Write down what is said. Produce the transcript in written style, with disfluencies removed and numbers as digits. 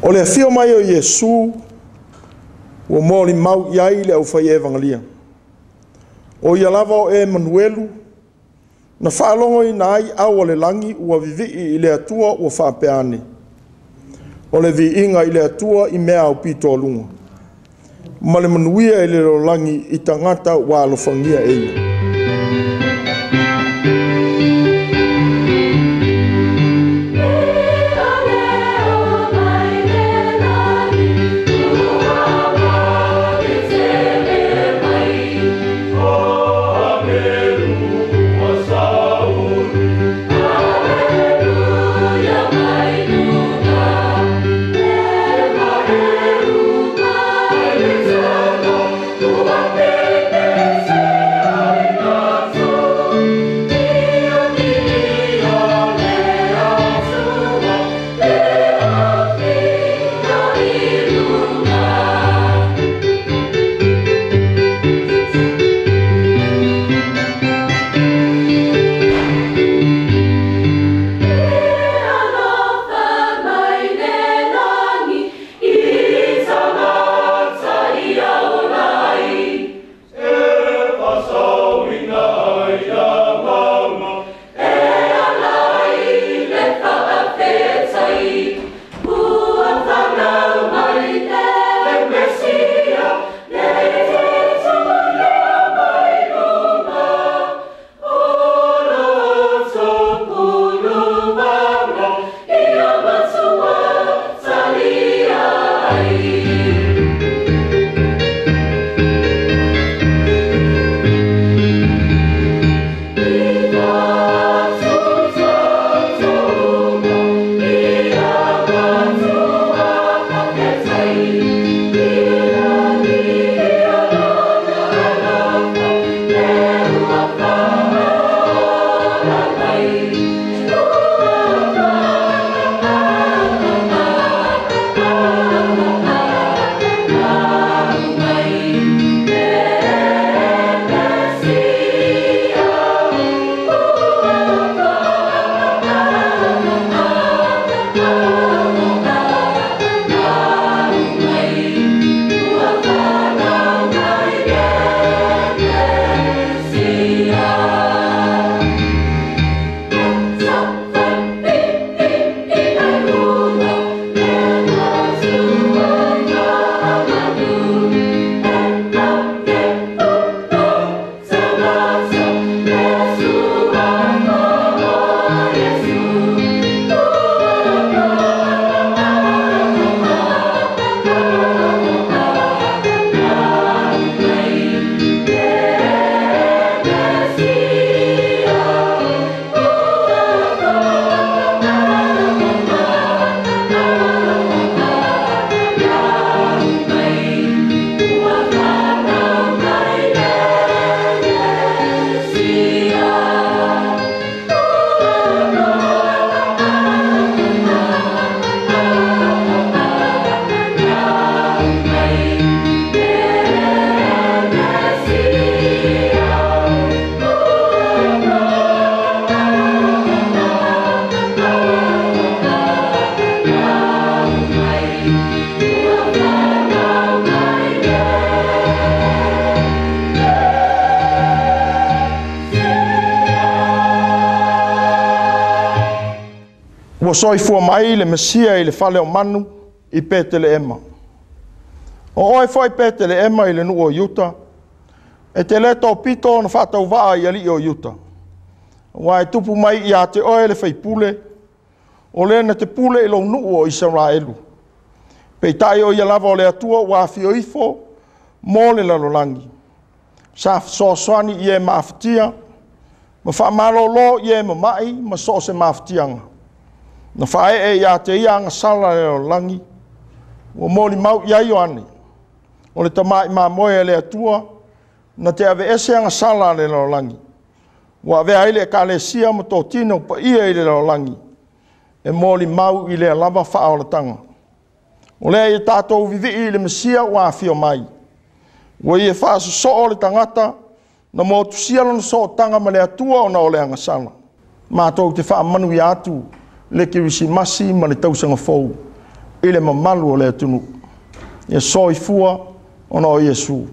O le afio mai o Iesu ua molimau i ai le aufai evangelia. O ia lava o Emanuelu na faalogoina ai au o le lagi ua vivii i le Atua ua faapea ane. O le viiga i le Atua i mea aupito aluga, ma le manuia i le lalolagi i tagata ua alofagia e ia. Ua soifua mai le Mesia i le fale o manu i Peteleema. O oe foi Peteleema i le nuu o Iuta, e te le topito ona faatauvaa i alii o Iuta. Ua e tupu mai ia te oe le faipule, o le na te pule i lou nuu o Isaraelu. Peitai o ia lava o le Atua ua afio ifo mo le lalolagi. Sa fesoasoani i e mafatia, ma faamalolo i e mamai ma so o se mafatiaga. Na faaee ia te ia agasala le lalolagi, ua molimau i ai Ioane, o le tama'i mamoe a le Atua, na te aveese agasala a le lalolagi. Ua avea ai le ekalesia ma totino paia i le lalolagi, e molimau i lea lava faaolataga. O lea ia tatou vivii i le Mesia ua afio mai. Ua ia faasosoo le tagata na motusia lona sootaga ma le Atua ona o le agasala. Matou te faamanuia atu le Kerisimasi ma le tausaga fou. I le mamalu o le atunuu. Ia soifua ona o Iesu.